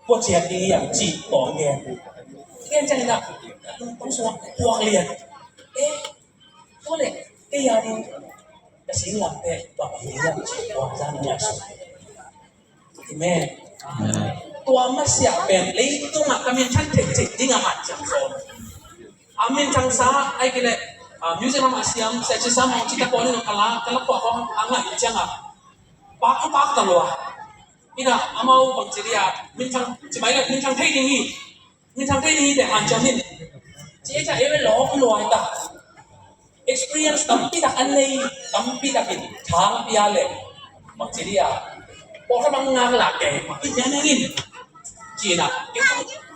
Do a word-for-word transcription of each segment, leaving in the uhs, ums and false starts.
Kua ciat ding hiam cih tawh gen. Gen ciangin ah lungtang sungah puak lian. Eh, tua leh kei a ding ka singlamteh bang hi hiam cih tua zan ngaihsun. Amen. Tua masiah pen leitungah ka minthang theih theih dingah hanciam sawm. A minthangsa ai kei leh, ah, music lam a siam, sia ci sa mawng ci ka pawh ning ka la, ka la pawh kong a ngaih ciangah pak a pak ta lua. Ina amau bang ci dia minthang ci mai leh minthang thei ding hi. Minthang thei ding hi teh hanciam in. Ci e ca e ve lawm lua hi ta. Experience tampi tak an nei, tampi takin thang pia leh bang ci dia pawlkhat bang ngak lah kei bang in meng in. Ci ina kei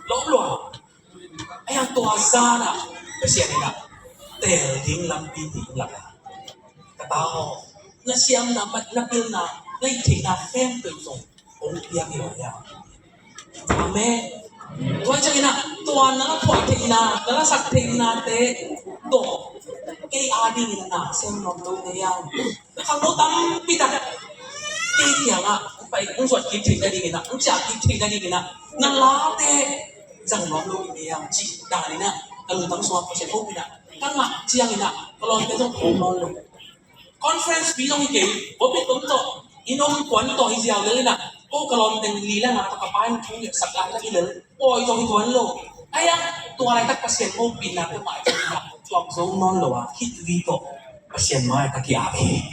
lawm lua. Ai ang tua zan ah Pasian in ah teel ding lampi ding lak ah ka ta aw, na siamna, na pilna, na it theihna khempeuh zong hong piak hi lo hiam? Amen. Tua ciangin ah tua na la thuah theihna, na la sak theihnate tawh kei a dingin ah na sem nuam lo na hiam? Khangno tampi tak kei kiangah hong pai, hong zuat kik theih nadingin ah, hong ciah kik theih nadingin ah na late zang nuam lo hi mei hiam cih danin ah ka lungtang sungah Pasian hopih in ah ka ngah ciangin ah ka lawmte zong thawm nawn lo. Conference fee zong hi kei, pulpit om tawh, inn om kuan tawh hi ziau lel in ah ko ka lawmteng li le nga tawh ka pa in thu ngetsak lai tak hi lel. Pawi zong hi tuan lo. Ai ah tua laitak Pasian hopihna peuhmah hi ciangin ah tuam zo nawn lo a khitui tawh Pasian mai ka ki-ap hi.